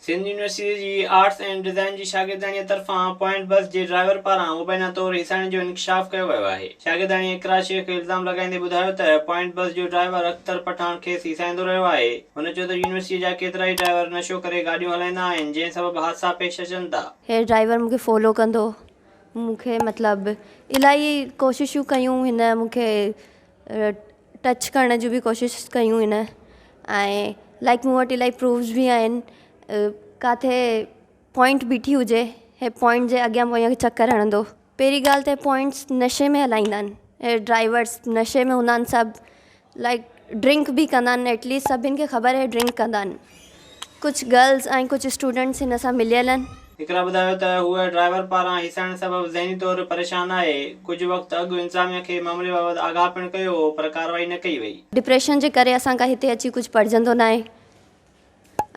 Sindh university جي arts and design جي شاگردياڻيء طرفان پوائنٽ بس جي ڊرائيور پاران مبينا طور هيسائڻ جو انڪشاف ڪيو ويو آهي. شاگردياڻي اقرا شيخ الزام لڳائيندي ٻڌايو ته پوائنٽ بس جو ڊرائيور اختر پٺاڻ کيس هيسائيندو رهيو آهي. هن چيو ته يونيورسٽيء جا ڪيترائي ڊرائيور نشو ڪري گاڏيون هلائيندا آهن، جنهن سبب حادثا پيش اچن ٿا. هي ڊرائيور مون کي فالو ڪندو هو، مون کي مطلب الاهي ڪوششون ڪيون هن مون کي ٽچ ڪرڻ جون به ڪوشش ڪيون هن ۽ لائيڪ مون وٽ الاهي پروفس به آهن ڪاٿي پوائنٽ بيٺي هجي هي پوائنٽ جي اڳيان پويان چڪر هڻندو پهرين ڳالهه ته پوائنٽس نشي ۾ هلائيندا آهن هي ڊرائيورس نشي ۾ هوندا آهن سڀ لائيڪ ڊرنڪ به ڪندا آهن ايٽ ليسٽ سڀني کي خبر آهي ڊرنڪ ڪندا آهن ڪجهه گرلس ۽ ڪجهه اسٽوڊنٽس هن سان مليل آهن. اقرا ٻڌايو ته هوء ڊرائيور پاران هيسائڻ سبب ذهني طور پريشان آهي، ڪجهه وقت اڳ انتظاميا کي معاملي بابت آگاهه پڻ ڪيو هو پر ڪارروائي نه ڪئي وئي. ڊپريشن جي ڪري اسان کان هتي اچي ڪجهه پڙهجندو ناهي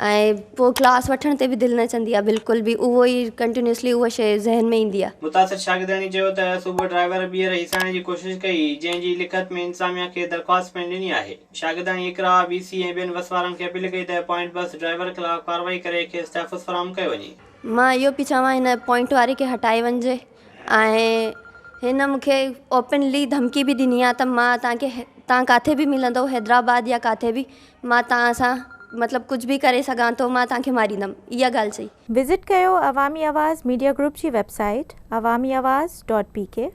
۽ پوء ڪلاس وٺڻ تي به دل نه چوندي آهي بلڪل به اهو ئي ڪنٽينيوسلي اها شيء ذهن ۾ ايندي آهي. متاثر شاگردياڻي چيو ته صبح ڊرائيور ٻيهر هيسائڻ جي ڪوشش ڪئي، جنهن جي لکت ۾ انتظاميا کي درخواست پڻ ڏني آهي. شاگردياڻي اقرا، وي سي ۽ ٻين وس وارن کي اپيل ڪئي ته پوائنٽ بس ڊرائيور خلاف ڪارروائي ڪري کيس تحفظ فراهم ڪيو وڃي. مان اهو پئي چوان هن پوائنٽ واري کي هٽائي وڃجي ۽ هن مون کي اوپنلي ڌمڪي به ڏني آهي ته مان توهان کي توهان ڪاٿي به ملندو حيدرآباد يا ڪاٿي به مان توهان سان مطلب ڪجهه به ڪري سگهان ٿو مان توهان کي ماريندم اها ڳالهه چئي. وزٽ ڪيو عوامي آواز ميڊيا گروپ جي website Awami Awaz dot P K.